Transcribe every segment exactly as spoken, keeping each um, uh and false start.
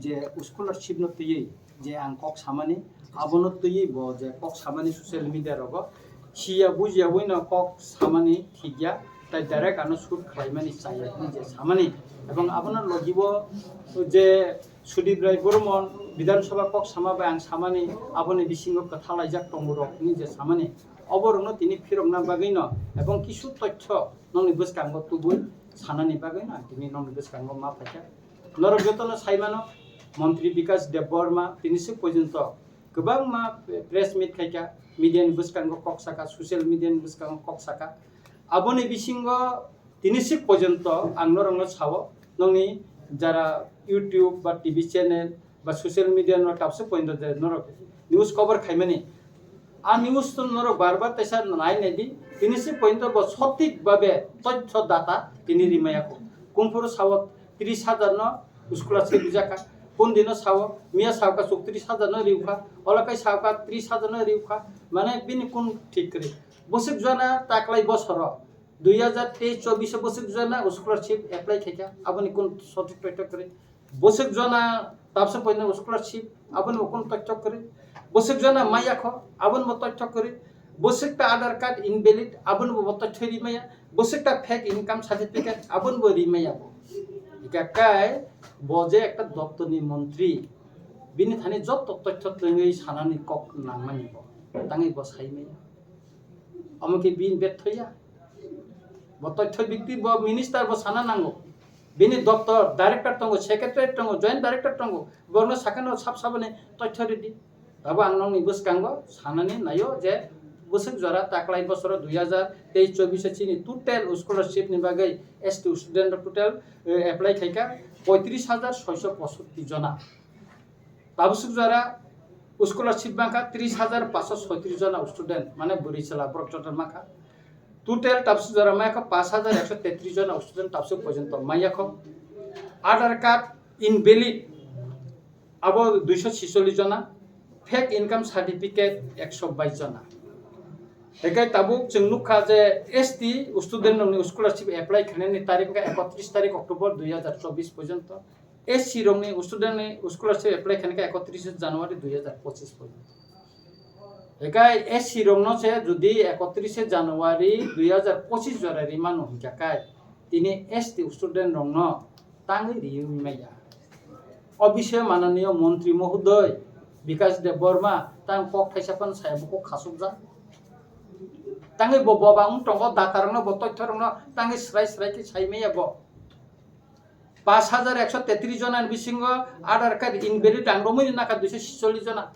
je scholarship no twiwi je ang kok samani, abono twiwi bo je kok samani social media rogo siya bujiya buino kok samani thikya, tai direct ano shoot khlaimani chaya hwnwi je samani, ebong abono logibo je Sudip Rai Burman Bidhan Sabha kok sama bai ang samani, aboni bisingo kwthalaijak tongo rok hwnwi je samani, oborokno tini phirokna bagwino ebong kisu tothyo nokni bwskango tubui sanani bagwino ang tini nokni bwskango ma phaikha. Norok jotono saimano, Montri Bikash Debbarma tini swk porjonto kwbangma press meet khaikha, media ni bwskango kok saka, social media ni bwskango kok saka. Aboni bisingo tini swk porjonto ang norokno sao, nokni jara YouTube ba T V channel ba social media no tabswk porjonto je norok news cover khaimani, a news to norok bar bar teisa nai nai di, tini swk porjonto bo sothik babe tothyo data tini rimaya kho. Kungphuru sao tris hajar no scholarship rijaka, kun dino sao miya sao ka chuk tris hajar no riukha, ola kai sao ka tris hajar no riukha, mane bini kun thik kwrwi. Bwswk jona taklai bosoro dui hajar teis chobbish o bwswk jona scholarship apply khaikha, aboni kun sothik tothyo kwrwi. Bwswk jona tabsa poino scholarship, aboni bo kun tothyo kwrwi. Bwswk jona maya kho, aboni bo tothyo kwrwi. Bwswk ta Aadhaar card invalid, aboni bo tothyo rimaya. Bwswk ta fake income certificate, aboni bo rimaya bo. Hika kai bo je ekta doptorni montri, bini thani joto tothyo twngwi sanani kok nangmani bo. Tangwi bo saimaya. Omo khe bini bethoya. Bo tothyo bikti bo minister bo sana nango. Bini doptor, director tongo, secretary tongo, joint director tongo. Borno sakano sab sabani tothyo ridi. Abo ang nokni bwskango sanani naio je bwswk jora taklai bosoro dui hajar teis chobbish o chini total scholarship ni bagwi S T student rok total, eh, apply khaikha poitris hajar soiso posotti jona. Tabswk jora scholarship mankha tris hajar paanch sho soitris jona student, mane bwrwi chwla borok joto mankha. Total tabswk jora mankha paanch hajar ekso tetris jona student tabswk porjonto maya kho. Aadhaar card invalid abo duiso chisollis jona, fake income certificate ekso bais jona. Hekai tabuk chwng nukha je S T student rokni scholarship apply khainani tarik wngkha ekotris tarik October dui hajar chobbish porjonto. S C rokni student ni scholarship apply khainai khe ekotris January dui hajar pochis porjonto. Hekai S C rokno se jodi ekotris January dui hajar pochis jora rimano hinkha kai tini S T student rokno tangwi riwi maya. O bisio mananiyo montri mohodoy Bikash Debbarma tang kok thaisa phano saya bukhuk khasukjak. Tangwi bo boba wng tongo, data rokno bo tothyo rokno tangwi srai srai khe sai maya bo. Paanch hajar ekso tetris jona ni bisingo Aadhaar card invalid ang romwi nakha duiso chisollis jona.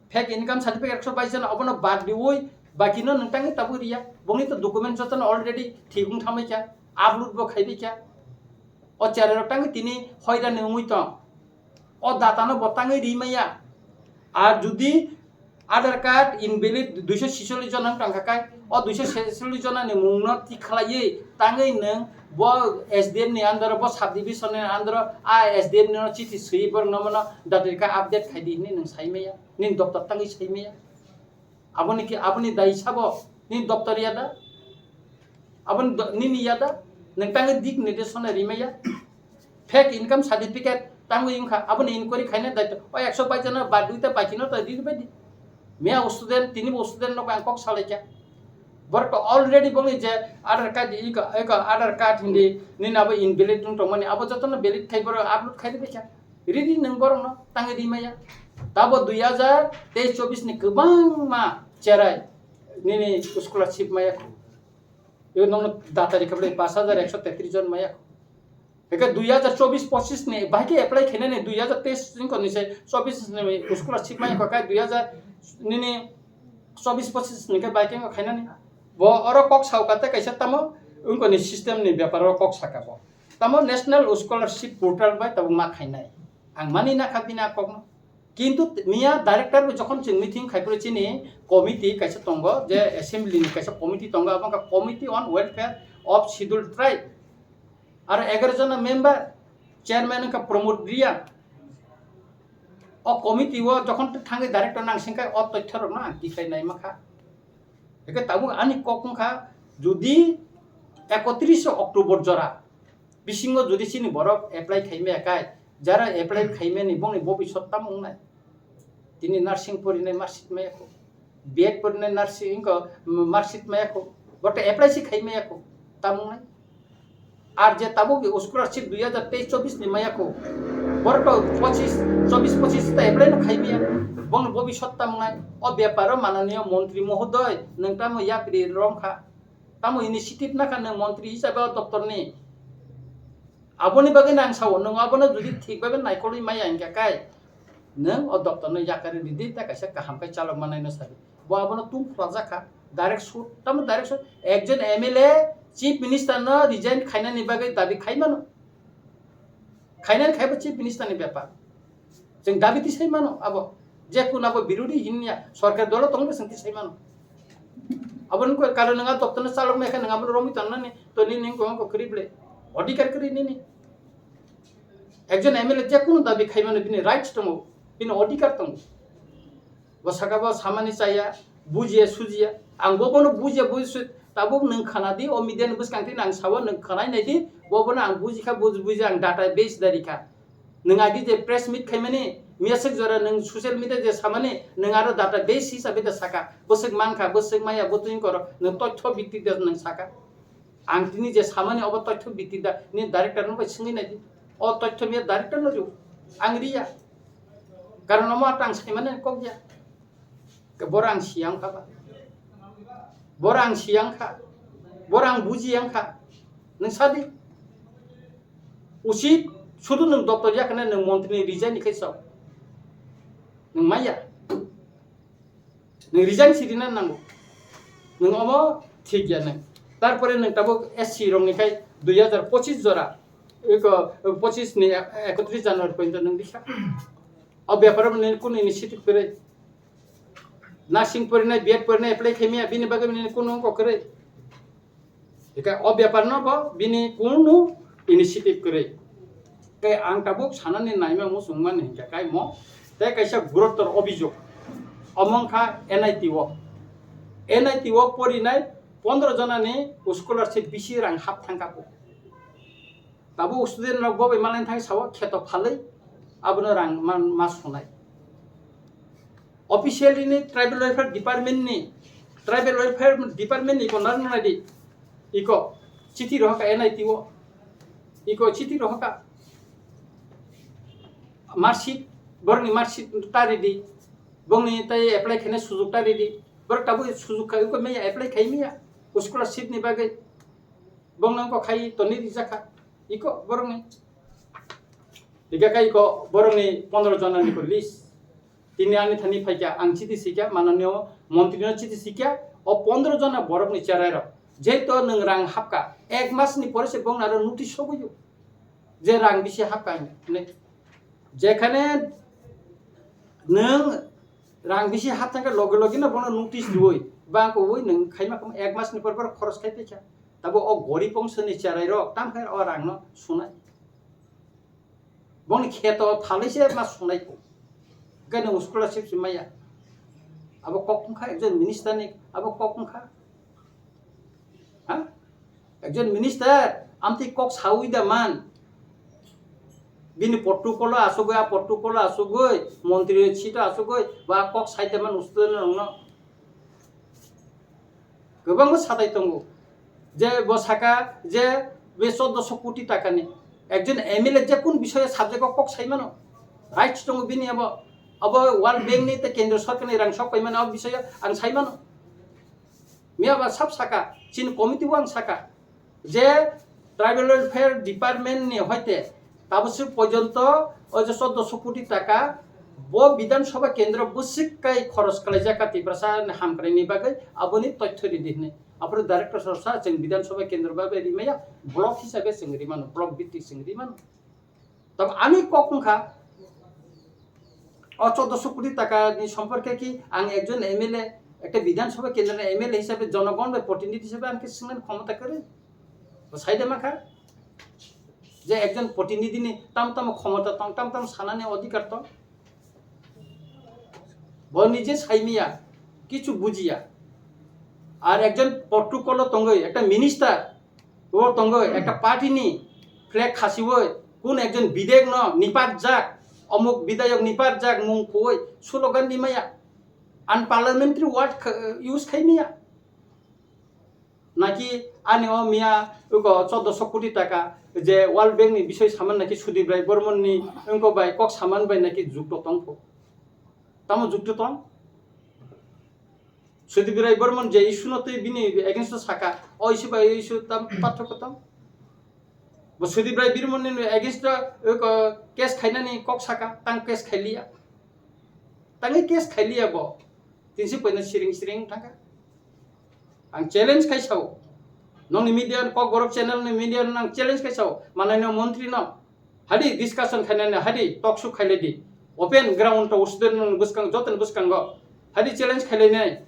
Fake income certificate ekso bais jona, obono bad diwi bakino nwng tangwi tabuk riya. Bongni to document jotono already thik wng thamai kha, upload bo khai bai kha. O cherai rok tangwi tini hoirani wngwi tong. O data no bo tangwi ri maya. Ar jodi Aadhaar card invalid duiso chisollis jona wng tongkha kai, o duiso chisollis jona ni mung no thik khlaiwi tangwi nwng bo S D M ni under o, bo sub division ni under o, a S D M ni no chithi swi borok no mano data rika update khai di hinwi nwng sai maya, nini doptor tangwi sai maya. Aboni khe, aboni dai sabo nini doptor ya da? Aboni do-, nini ya da? Nwng tangwi dik nirdesh hwnwi rimaya. Fake income certificate tangwi wngkha, aboni inquiry khaina daityo. O ekso bais jona bad duita bakino to riri bai di. Miya o student, tini bo student no ang kok salaikha. Borok to already bongni je Aadhaar card, iko, iko Aadhaar card hindi, nini abo invalid wng tongmani, abo jotono valid khai borok upload khai rwbaikha. Ridi nwng borokno tangwi rimaya. Tabo dui hajar teis chobbish ni kwbangma cherai nini scholarship maya kho. Ebo nokno data rikha bwlai paanch hajar ekso tetris jon maya kho. Eke dui hajar chobbish pochis ni bahai khe apply khainani dui hajar teis ni se chobbish ni scholarship maya kho, kai dui hajar nini chobbish pochis ni khe bahai khe khainani. Bo oro kok sao kate kaisa tamo wngkoni system ni bepar o kok saka bo. Tamo National Scholarship Portal bai tabuk ma khainai. Ang mani na kha bini a kokno. Kintu miya director bo jokhon chwng meeting khai phuru chini committee kaisa tongo, je assembly ni kaisa committee tongo, abo wngkha Committee on Welfare of Scheduled Tribe. Aro egaroh jona member, chairman wngkha Pramod Reang. O committee o jokhon thangwi director nangsingkha o tothorokno ang tikhlai naima kha. Hwnkhe tabuk ani kok wngkha, jodi ekotris October jora bisingo jodi chini borok apply khaimaya khai, Jara apply khaimani bongni bobisot tamo wngnai? Tini nursing porinai marksheet maya kho, B Ed porinai nursing ko marksheet maya kho, bote apply si khai maya kho, tamo wngnai? Ar je tabuk scholarship dui hajar teis chobbish ni maya kho, borok to pochis, chobbish pochis ta apply no khai maya, bongni bobisot tamo wngnai? O beparo mananiyo montri mohodoy, nwng tamo yapri romkha, tamo initiative nakha nwng montri hisabe o doptor ni? Aboni bagwi nang sao, nwng abono jodi thik babe naikolwi maya hingkha kai, nwng o doptor no yakarwi ridi, ta kaisa kaham khe chalok manai no sadi. Bo abono tung khwlajak kha, direct shoot, tamo direct shoot, ekjon M L A, chief minister no resign khainani bagwi dabi khai mano. Khainani khaibo chief minister ni bepar. Chwng dabi tisai mano abo. Je kun abo birodi hinya, sorkar dolo tongbo chwng tisai mano. Abo nung karon nang doptor no chalok mekha nang abo romwi tangnani, to nini nung kong ko kwrwi ble. Odhikar kwrwi nini. Ekjon M L A je kunu dabi khai mano, bini rights tongo, bini odhikar tongo. Bo saka bo samani chaya, bujiya sujiya. Ang bo bono bujiya buji su-, tabuk nwng khana di, o media ni bwskang twi nang sao, nwng khanai nai di, bo bono ang buji kha, buji buji ang data base dari kha. Nwng agi je press meet khaimani, miyaswk jora nwng social media je samani, nwng aro data base hisabe da saka. Bwswk mankha, bwswk maya, bwtwi koro, nwng tothyo bikti da nwng saka. Ang tini je samani obo tothyo bikti da, ni director no bai swngwi nai di. O tothyo miya director no rw. Ang riya. Karon omo ta ang saimani kok ya. Ke boro ang siyang kha ba. Boro ang siyang kha. Boro ang buji yang kha. Nwng sadi. Usit sudu nwng doptor yakne nwng montri ni resign ni khe sao. Nwng maya. Nwng resign si rina nango. Nwng omo thik ya nwng. Tarpore nwng tabuk S C rok ni khai dui hajar pochis jora. Eko pochis ni ekotris January pointo nwng dikha. O bepar nwng kunu initiative kwrwi. Nursing porinai, B Ed porinai apply khaimya, bini bagwi nini kunu wngkha kwrwi. Eka o bepar no bo bini kunu initiative kwrwi. Tei ang tabuk sanani naima muchungmani hinkha kaimo tei kaisa guruttor obijog. Omo wngkha N I T o. N I T o porinai pondro jonani scholarship bisi rang hap thangkha. Tabuk student rok bo bai malai thang sao kheto phalwi abono rang man ma sunai. Officially ni tribal welfare department ni, tribal welfare department ni iko narwk nai di, iko chithi rohaka N I T o, iko chithi rohaka marksheet, borokni marksheet ta ridi, bongni tai apply khaina sujok ta ridi, borok tabuk sujok khai iko maya apply khai maya scholarship ni bagwi. Bongno wngkha khai tonwi rijak kha. Iko borokni. Hingkhe kha iko borokni pondro jona ni list. Tini ani thani phaikha, ang chiti sikha, mananiyo montri no chiti sikha, o pondro jona borokni cherai rok. Jeto nwng rang hapkha, ek mas ni pore se bongno aro notice sogwi o. Je rang bisi hapkha hinwi. Jekhane nwng rang bisi hapthangkhe loge loge no bono notice riwi, bangkogwi nwng khaima khamu ek mas ni por por khoros khai paikha. Tabo o gorib ongsoni cherai rok tamkhe o rang no sunai. Boni kheto phalwi se ma sunai ko. Khe nwng scholarship se maya. Abo kok wngkha ekjon minister ni, abo kok wngkha. Ha? Ekjon minister amtwi kok sawi da man. Bini protocol o asugwi, a protocol o asugwi, montri seat o asugwi, ba kok sai da man usto no. Kwbangma satai tongo. Je bo saka je be choddoso koti takani. Ekjon M L A je kun bisoyo subject o kok sai mano. Rights tongo bini abo. Abo World Bank ni tei Kendra Sorkar ni rang sok pai mano abo bisoyo ang sai mano. Miya ba sab saka, chini committee o ang saka, je tribal welfare department ni hoite tabuk swk porjonto o je choddoso koti taka bo Bidhan Sabha kendro bwswk kai khoros khlaijak kha Tiprasa ni hamkrai ni bagwi, aboni tothyo ridi hwnwi. Aphuru director sir sa chwng Bidhan Sabha kendro bagwi rimaya, block hisabe chwng rimano, block bhitti chwng rimano. Tamo ani kok wngkha, o choddoso koti taka ni somporke ki ang ekjon M L A, ekta Bidhan Sabha kendro ni M L A hisabe, jonogon bai protinidhi hisabe ang khe swngnani khomota kwrwi? Bo sai de ma kha je ekjon protinidhi ni tam tamo khomota tong, tam tamo sanani odhikar tong. Bo nije saimiya, kichu bujiya. Ar ekjon protocol o tongwi, ekta minister, o tongwi, ekta party ni flag khasiwi, Kun ekjon bidayok no nipat jak, omuk bidayok nipat jak mung koi slogan di maya, unparliamentary word kha-, use khai maya. Naki ani o miya uko choddo so koti taka je World Bank ni bisoi saman naki Sudip Rai Bormon ni wngko bai kok saman bai naki jukto tongpho. Tamo jukto tong? Sudip Rai Bormon je issue no twi bini against o saka, o issue bai o issue tam pathoko tong? Bo Sudip Rai Bormon ni against o uko case khainani kok saka, tang case khailiya. Tangwi case khailiya bo. Tinsi poino siring siring thangkha. Ang challenge khai sao. Nongni media, Kokborok channel ni media no ang challenge khai sao. Mananio montri no. Hadi discussion khainani, hadi talk show khailai di. Open ground to student ni bwskang, jotoni bwskango. Hadi challenge khailainai.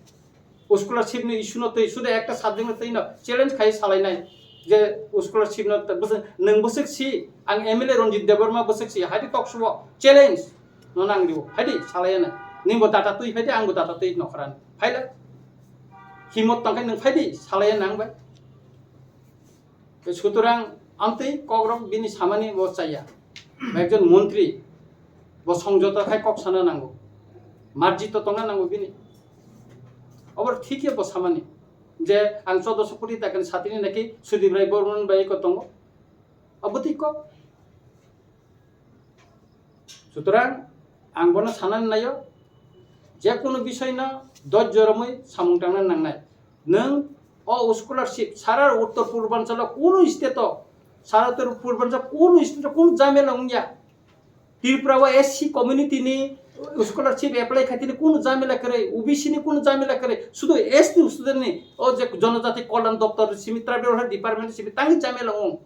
Scholarship ni issue no twi, suda ekta subject no twi no challenge khai salainai. Je scholarship no twi, bwswk, nwng bwswk si, ang M L A Ranjit Debbarma bwswk si, hadi talk show o challenge. No nang rio, phaidi, salaya na. Ningbo data twi phaidi, angbo data twi nokhrani. Phaila. Himot tongkhe nwng phaidi, salaya nang bai. Tei sutorang amtwi kokrok bini samani bo chaya. Ba ekjon montri, bo songjoto khai kok sana nango. Marjito tongna nango bini. Obor thikya bo samani. Je ang choddo so koti takan satini naki Sudip Rai Bormon bai ko tongo. Abo twi kok. Sutorang ang bono sanani naio, je kunu bisoi no dojjo romwi samung tangna nangnai. Nwng o scholarship sara Uttor Purbanchalo kunu state o, sara Uttor Purbanchal kunu state o kunu jamela wngya. Tripura o S C community ni scholarship apply khaitini kunu jamela kwrwi, O B C ni kunu jamela kwrwi, sudu S T student ni o je Jonojati Kolyan Doptor simi, Tribal Welfare Department simi tangwi jamela wng.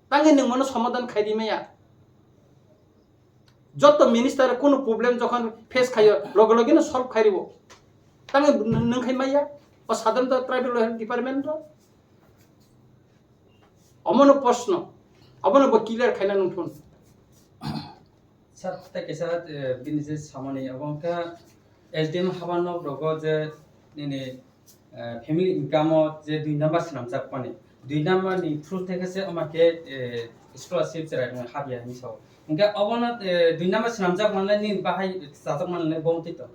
Tangwi nwng mano somadan khai di maya. Joto minister kunu problem jokhon face khaio, loge loge no solve khai ribo. Tangwi nwng, nwng khai maya. O sadhan to Tribal Welfare Department to. Omono proshno. Omono bo clear khaina nungthun. Sir, tei kaisa, eh, bini je samani abo wngkha S D M haban nok rogo je nini, eh, family income o je dui number swnamjak mani. Dui number ni through theke se ama khe, eh, scholarship cherai rok habya hinwi sao. Hingke obono, eh, dui number swnamjak manle ni bahai chajak manle bo twi to.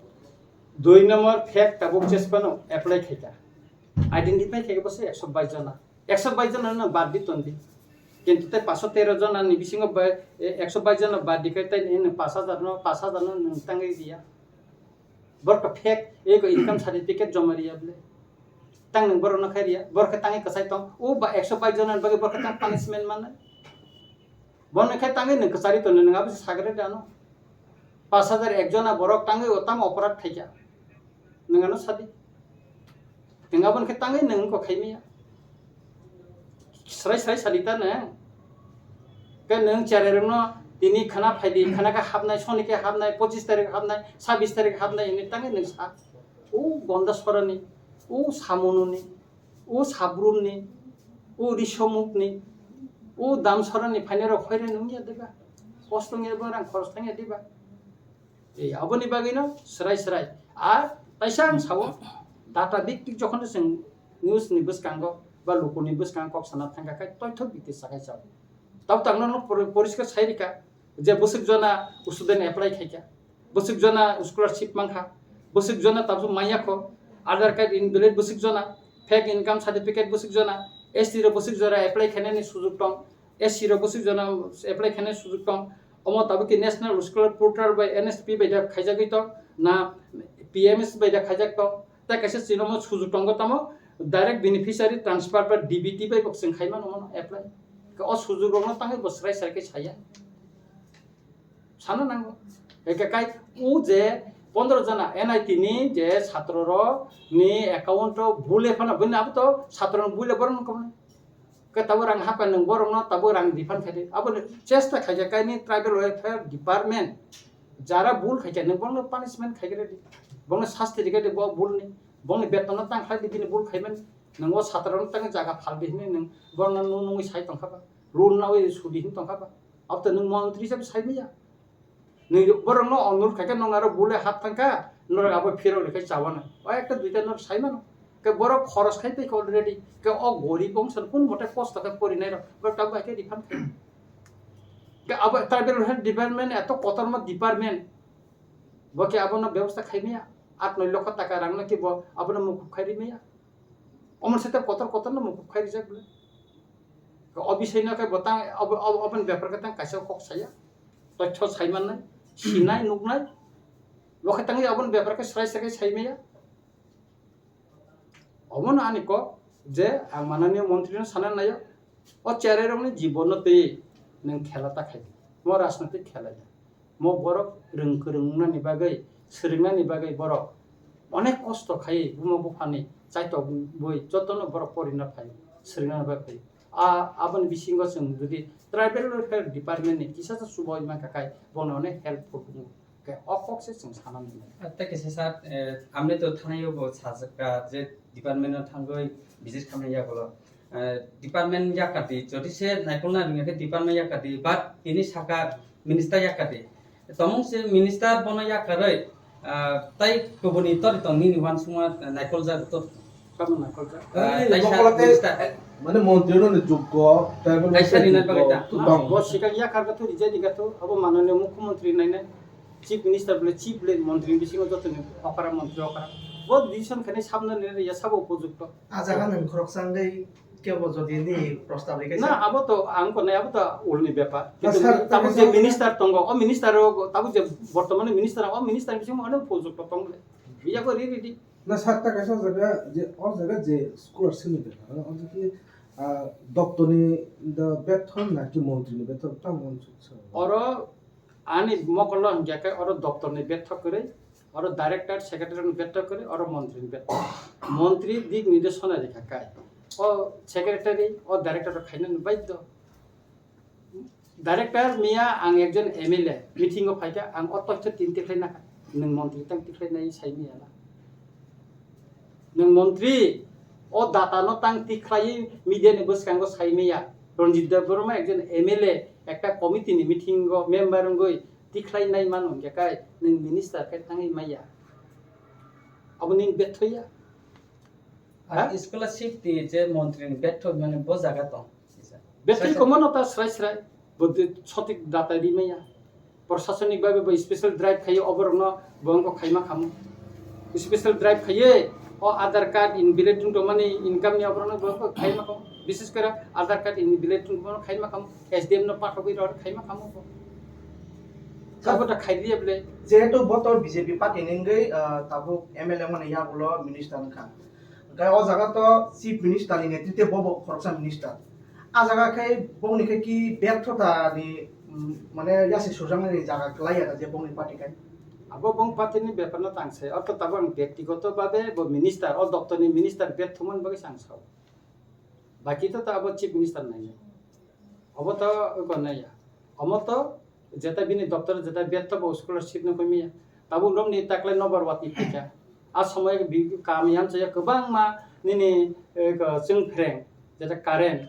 Dui number fake tabuk chespano apply khaika. Identify khaika bo se ekso bais jona. Ekso bais jona no bad di tondi. Kintu tei paso tero jona ni bisingo bai, eh, ekso bais jona bad di khai tei ni pash hajar no, pash hajar no nwng tangwi riya. Borok fake, eko income certificate joma riya bole. Tang nwng borok no khai riya, borok khe tangwi kwchai tong. O ba ekso bais jona ni bagwi borok khe tang punishment manai. Bono khe tangwi nwng kwchari tono, nwng abo se sagre dano. Pash hajar ek jona borok tangwi o tamo oporad khaikha. Nwng ano sadi. Nwng aboni khe tangwi nwng ko khaimaya. Srai srai sadi ta nwng. Khe nwng cherai rokno tini khana phaidi, khana khe hapnai, soni khe hapnai, pochis tarik hapnai, sabis tarik hapnai, hwnwi tangwi nwng sa. O gonda sorani, o samununi, o sabrumni, o risomukni, o damsorani phainairok hoirai nungya diba? Kosto wngya bo rang khoros thangya diba? Ei, aboni bagwino srai srai. Ar taisa ang sao, data biktik jokhon chwng news ni bwskango ba lukuni bwskango kok sana thangkha khai toithok bikti sakai sao. Tabuk tak nono pori-, poriskar sai rikha je bwswk jona student apply khaikha, bwswk jona scholarship mankha, bwswk jona tabuk manya kho, Aadhaar card invalid bwswk jona, fake income certificate bwswk jona, S T rok bwswk jora apply khainani sujug tong, S C rok bwswk jona apply khainani sujug tong, omo tabuk ki National Scholar Portal bai N S P bai da khaijagwi tong, na P M S bai da khaijak tong, tei kaisa chini omo sujug tongo tamo direct beneficiary transfer ba D B T bai bo chwng khai mano mono apply. Khe o sujug rokno tangwi bo srai srai khe saya. Sana nango. Eke kai o je pondro jona N I T ni je satro rok ni account o bule phano bini abo to satro ni bule borok nung koboni. Ke tabuk rang hapkha nwng borokno tabuk rang refund khaidi. Aboni chesta khaikha kaini tribal welfare department. Jara bul khaikha nwng borokno punishment khaikha di. Borokno sasti rikha di bo bulni. Borokni betonno tang khlai di bini bul khaimani. Nwng o satrano tang jaga phaldi hinwi nwng borokno nung nungwi sai tongkha ba. Rule nawi sudi hin tongkha ba. Abto nwng montri hisabe sai maya. Nwng borokno onurudh khaikhe nwng aro bule hap thangkha, norok abo phirok rikhe chawano. O ekta duita norok saimano. Khe borok khoros khai tongkha already. Khe o gorib wngsa kunu mote kosto khe porinairok. Borok tabuk bai khe refund khaimano. Abo tribal welfare department eto kotorma department, bo khe abono bebosta khai maya, aat noi lokho taka rang no khe bo abono mukhub khai ri maya. Omo se to kotor kotor no mukhub khai rijak bwle. O bisai no khe bo tang abo, abo, oboni bepar khe tang kaisa kok saya, tothyo sai mannai, sinai nuknai, bo khe tangwi aboni bepar khe srai srai sai maya. Omono ani kok je ang mananiya montri no sana naio, o cherai rokni jibon no twi nwng khela ta khai, mo rajnitik khela ya, mo borok rwng kwrwng wngnani bagwi, swrwngnani bagwi borok onek kosto khai buma buphani chaitok bui jotono borok porina phai, swrwngna bagwi phai. A, aboni bisingo chwng jodi tribal welfare department ni kisa sa chubaui mankha khai bono onek helpful wngo. Khe o kok se chwng sana nai. Ah, tei kisa sa, eh, amne to thanai yo bo sajak ka je department no thangoi visit khamna ya bolo. Eh, department ya kati, jodi se naikolna ringya khe department ya kati, but tini saka minister ya kati. Tomung se minister bono ya karoi, ah, tai kubuni tori tong nini wansukma naikol jak to. Tamo naikol jak. Ah, tai sa Bokola tei, minister. Eh, mane montri no ni jukgo, tribal Kaisa welfare ni nai jukgo, bagwi ta. To tong. Bo sikang ya karga to rijai ni gato, abo mananiya mukhyamantri nai nai. Chief Minister bole chief le montri ni bisingo joto ni okra montri okra. Bo decision khainai sabna ni ya sabo upojukto. A jaga nwng khoroksa wngwi kebo jodi ni prostab rikha Na, sa? Abo to ang konai abo to ulni bepar. Na, Kintu sir, tabuk je sir, minister tongo, o minister o tabuk je bortomani minister o minister ni bisingo onek upojukto tong le. Biya ko ri ri di. Na, sir, ta kaisa jaga je, o jaga je scholarship ni bepar, o jaga ki, ah, doptor ni da bethon na ki montri ni bethon ta mon suk sa. Oro Ani mokolo hingkha khe oro doptor ni bethok kwrwi, oro director, secretary ni bethok kwrwi, oro montri ni bethok. Montri dik nirdeshona rikha kai. O secretary, o director rok khainani baidho. Director miya ang ekjon M L A meeting o phaikha, ang o toksa tin tikhlai nakha. Nwng montri tang tikhlai nai sai miya na. Nwng montri, o data no tang tikhlai media ni bwskango sai miya. Ranjit Debbarma ekjon M L A ekta committee ni meeting o member wngwi tikhlai nai mano hingkha kai nwng minister khe thangwi maya. Abo nwng bethoya. Ha? Scholarship ti je montri ni betho mane bo jaga tong. Betwi Sir, sir. Komono ta srai srai, bo de sotik data ri maya. Prosasonik babe bo special drive khaye oborokno bo wngkha khaima khamu. Special drive khaye o Aadhaar card invalid wng tongmani income ni oborokno bo wngkha khaima khamu. Bises kore Aadhaar card invalid wng tongmani khaima khamu. S D M no pathogwi rw khaima khamu bo. Sabo ta khailiya bole. Jehetu bo to B J P party ni wngwi, ah, tabuk M L A mani yagulo minister wngkha. Hwnkhe o jaga to chief minister ni netritwe bo bo khoroksa minister. A jaga khe bongni khe ki berthota ni, mm, mane yasi sujaknani jaga kwlai ya da je bongni party khai. Abo bong party ni bepar no tang se. Ortho tabuk ang byaktigoto babe bo minister, o doptor ni minister berthomani bagwi chang sao. Baki to, to abo chief minister nai ya. Obo to ko nai ya. Omo to jeta bini doptor jeta bertho bo scholarship no koi miya. Tabuk romni taklai nobar wati phaikha. A somoy bi kam yam chaya kwbangma nini, eh, ko chwng phreng jeta current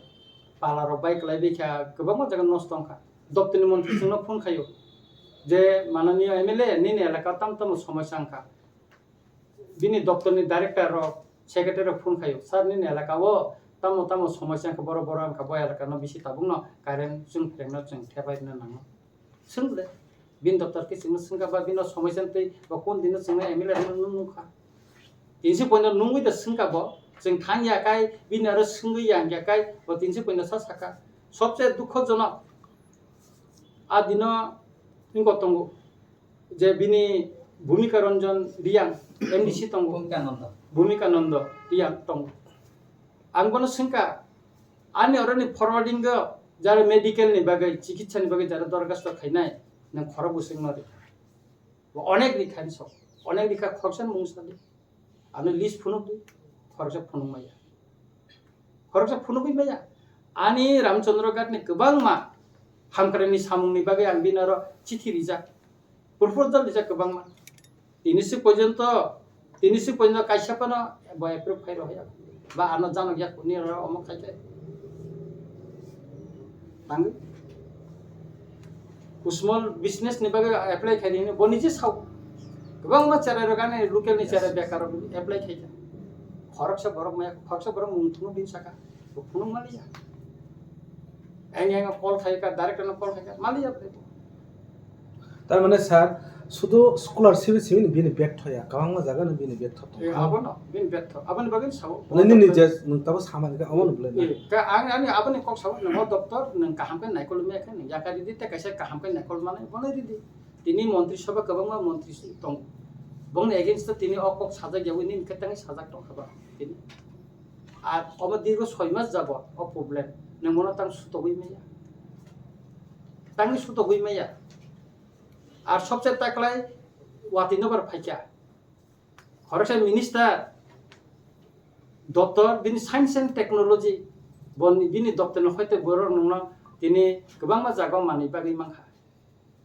pala rok bai kwlai bikha kwbangma jaga nosto wngkha. Doptor ni montri chwngno phone khaio je mananiya M L A nini elaka tam tamo somosya wngkha. Bini doptor ni director rok, secretary rok phone khaio, "Sir, nini elaka o tamo tamo somosya wngkha, borok borok wngkha, bo elaka no bisi tabuk no current chwng phreng no chwng thepai rwna nango." Swng le, bini doptor khe chwngno swngkha ba bini somosya twi ba kon dino chwngno M L A rok no nung nung kha. Tinsi poino nungwi da swngkha bo, chwng thang ya kai, bini aro swngwi ya hwnkya kai, bo tinsi poino sa sakha. Sobse dukhojonok, a dino wngkha tongo. Je bini Bhumika Ranjan Riyang M D C tongo. Bhumika Nanda. Bhumika Nanda Riyang tongo. Ang bono swngkha, ani oroni forwarding o jara medical ni bagwi, chikitsa ni bagwi jara dorkhasto khainai, nwng khorok bwswk no rikha. Bo onek rikha ni sok, onek rikha khoroksa ni mung sadi. Ano list phunuk di, khoroksa phunuk maya. Khoroksa phunugwi maya. Ani Ramchandra Ghat ni kwbangma hamkrai ni samung ni bagwi ang bini oro chithi rijak, proposal rijak kwbangma. Tini si porjonto, tini si porjonto kaisa phano bo approve khai rw ya. Ba ano janok yak ni oro omo khai khai. Tangwi. Small business ni bagwi apply khai rini, bo nije sao. Kwbangma cherai rok ani local ni cherai bekar rok apply khai kha. Khoroksa borok maya, khoroksa borok mung thungo bini saka. Bo phunuk maliya. Ang yang call khai ka, direct ano call khai ka, mali ya. Tar mane sir, sudu scholarship simi bini betho ya, kwbangma jaga no bini betho tong. Eh, abono, bini betho. Aboni bagwi sao. Nini ni je nung tabo samani ka, abono bole na. Eh, ka ang ani aboni kok sao, nung o doctor, nung kaham khe naikol me khe, nung yakari di, te kaisa kaham khe naikol mane, bole di di. Tini montri sabha kwbangma montri tong. Bongni against o tini o kok sajak yawi nini khe tangwi sajak tong kha ba. Tini. Ar omo dirgo soi mas jabot o problem. Nung bono tang sutogwi maya. Tangwi sutogwi maya. Ar sobse taklai watwi nobar phaikha. Khoroksa minister, doctor, bini science and technology, boni, bini doctor no hoite borok nungno tini kwbangma jaga manwi bagwi mankha.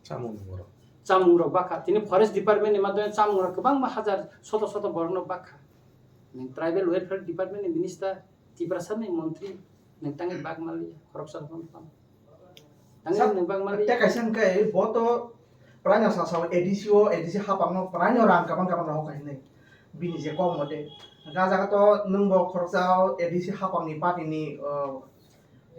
Chamung borok. Chamung rok bakha. Tini forest department ni madhyome chamung rok kwbangma hajar soto soto borok no bakha. Nung tribal welfare department ni minister, Tiprasa ni montri, nung tangwi bak mali, khoroksa rok no tang. Tangwi nung bak mali. Te kaisa hwnkhe bo to praino sasao A D C o, A D C hapang no praino rang kabang kabang rohor kha hinwi. Bini je kok mote. Hwnkhe ah jaga to nung bo khoroksa A D C hapang ni party ni, uh,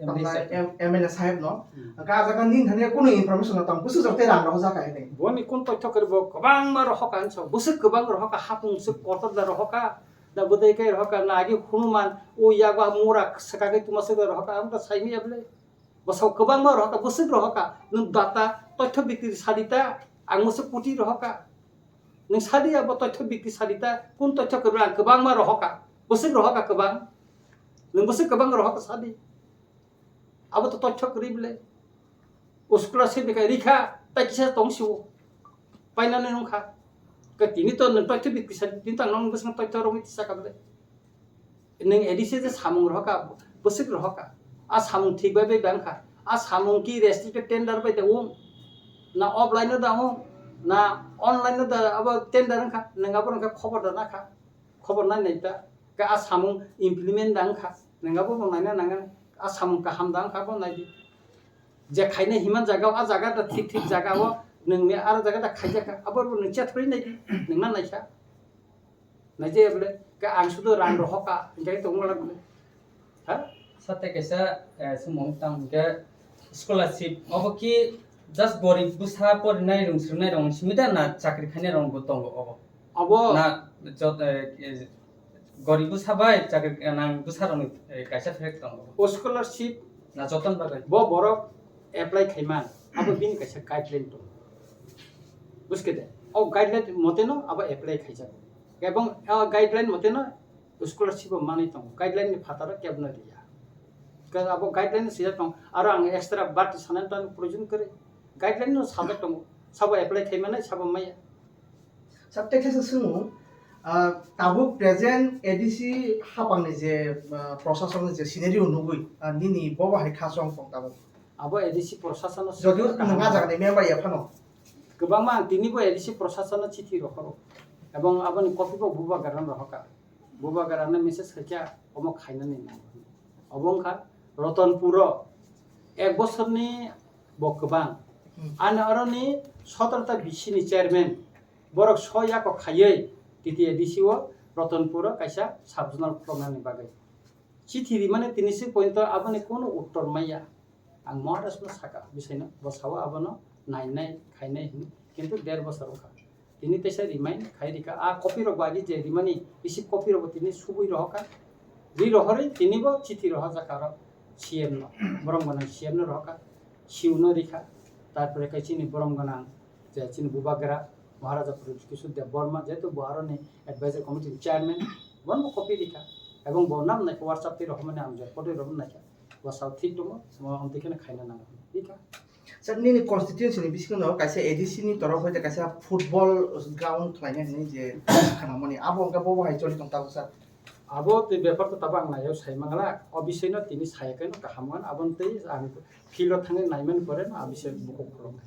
M L A tamna saheb. M-, M L A saheb no. Hmm. Hwnkhe ah jaga nini thani kunu information no tang, bwswk jora tei rang rohor jak kha hinwi. Boni kun toithok khe bo kwbangma rohor kha hinwi sa, bwswk kwbang rohor kha, hapung swk kotor da rohor kha. Na bwdai kai rohor kha, na agi hunuman, o yago mura swkagwi tuma swk rohor kha, ang ta saimaya bwle. Bwsao kwbangma rohor kha, bwswk rohor kha, nwng data, toithyo bikri sadi ta, ang mwswk kuti rohor kha. Nwng sadi abo toithyo bikri sadi ta, kun toithyo kwrwi ang kwbangma rohor kha, bwswk rohor kha kwbang, nwng bwswk kwbang rohor kha sadi. Abo to toithyo kwrwi bwle. O scholarship ni kai rikha, tai kisa tong sio. Painani wngkha. Ka tini to nwng toithyo bikri sadi, tini to ang nwng bwswk toithyo romwi tisa kha bwle. Nwng A D C je samung rohor kha, bwswk rohor kha. A samung thik bai bai bang kha. A samung ki restricted tender bai da wng. Na offline no da wng. Na online no da abo tender wng kha. Nwng abo wng kha khobor da na kha. Khobor nai nai ta. Ka a samung implement da wng kha. Nwng abo bo nai na nang. A samung kaham da wng kha bo nai di. Je khaina himan jaga o, a jaga da thik thik jaga o. Nwng ni aro jaga da khaijak kha. Abo bo nwng chat ri nai di. Nwng na nai kha. Naijaya bwle, khe ang sudu rang rohor kha, hingke tongma bwle. Ha? Sate kaisa, eh, sumung tang hingke scholarship, obo ki just gorib bwsa porinai rung srwnai rong simi da na chakri khainai rong bo tongo obo? Obo na jot, eh, eh, gorib bwsa bai chakri nang bwsa rong, eh, kaisa pherek tongo. O scholarship na joton bagwi. Bo borok apply khaiman, abo bini kaisa guideline tongo. Buskhe de, o guideline mote no abo apply khaijago. Ebong o guideline mote no scholarship bo manwi tongo. Guideline ni phataro kebo no riya. Ka abo guideline swijak tong, aro ang extra bati sanani tang proyojon kwrwi. Guideline no sajak tongo. Sabo apply khai mannai, sabo maya. Sir, tei khe swngmung, ah, tabuk present A D C hapangni je, ah, prosason ni je scenario nugwi, ah, nini bobo hai kha chong tong tabuk? Abo A D C prosason no jodio swngmung nwng ah jaga ni member ya phano. Kwbangma ang tini bo A D C prosason no chithi rohoro. Ebong aboni copy bo bubagra no rohorkha. Bubagra no message khaikha omo khainani nango. Obo wngkha Ratanpur o ek bosorni bo kwbang. Hmm. Ani oroni sotoro ta B C ni chairman borok so yako khaiwi T T A D C o Ratanpur o kaisa sub-zonal khuloknani bagwi. Chithi rimani tini si pointo aboni kono uttor maya. Ang Maharaj no saka, bisaino, bo sao abono nainai, khainai hwnwi, kintu der bosor wngkha. Tini teisa remind khai rikha, a copy rok bo agi je rimani, receipt copy rok bo tini subui rohorkha. Ri rohorwi tini bo chithi rohorjak aro C M no, borom gwnang C M no rohorkha, C U no rikha, tarpore khe chini borom gwnang je chini bubagra Maharaja Pradyut Kishore Debbarma, jehetu bo aroni advisory committee ni chairman, bono bo copy rikha, ebong bo nam naikha WhatsApp twi rohormani ang je photo rohormani naikha. Bwsao thik tongo, mo amtwi kheno khaina nango. Thik kha. Sir, nini constituency ni bisingo no kaisa A D C ni torof hoite kaisa football ground khlaina hinwi je khanamani. Abo wngkha bobo hai choli tong tabuk sir. Abo tei bepar to tabuk ang naio sai mangala. O bisai no tini sai khe no kaham wan. Abo tei ang field o thangwi naimani pore no a bisai bukhuk khulum.